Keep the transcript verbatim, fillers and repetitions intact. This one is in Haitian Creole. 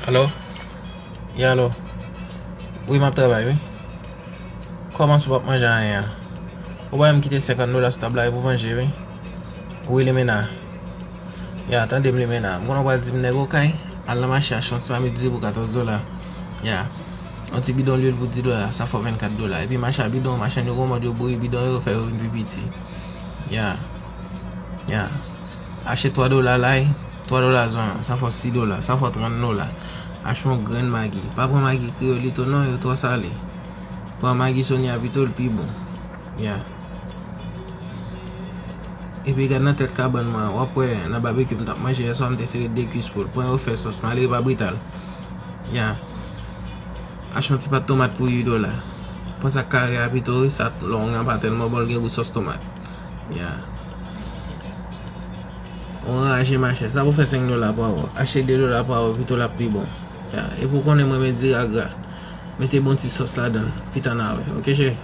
Alo? Ya, alo? Wi, m ap travay, wi. Kòman si w p ap manje anyen an? Ou pa menm kite senkant dola sou tab la, e pou manje, wi. Wi, limena. Ya, tande m, limena. M konnen w pral di m nèg Okay, al nan mache achte yon ti mamit diri pou katòz dola. Ya. Yon ti bidon lwil pou dis dola, sa fè w vennkat dola. Epi mache a bidon, machann yo gwo mòd, yo bouri bidon yo, fè yo vin pi piti. Ya. Ya. Achte twa dola lay, twa dola zonyon, sa fè w sis dola, sa fè w trant dola. Achte yon grenn magi. Pa pran magi kreyolito non, yo twò sale. Pran magi Sonia pito, l pi bon. Ya. Epi gad nan tèt kabann mwen an, w ap wè nan babekyou m t ap manje yèswa, m te sere de kwis poul. Pran yo fè sòs, malere pa brital. Ya. Achte yon ti pat tomat pou uit dola. Pran sa k kare a pito, wi, sa long an pa tèlman bon, l gen gou sòs tomat. Ya. Yon raje machè, sa pou fè senk dola pa ou. Achte de dola pa ou, pito l ap pi bon. Ya. Epi w konnen mwen renmen diri a gra. Mete bon ti sòs ladan l, pita n a wè. Oke, cheri?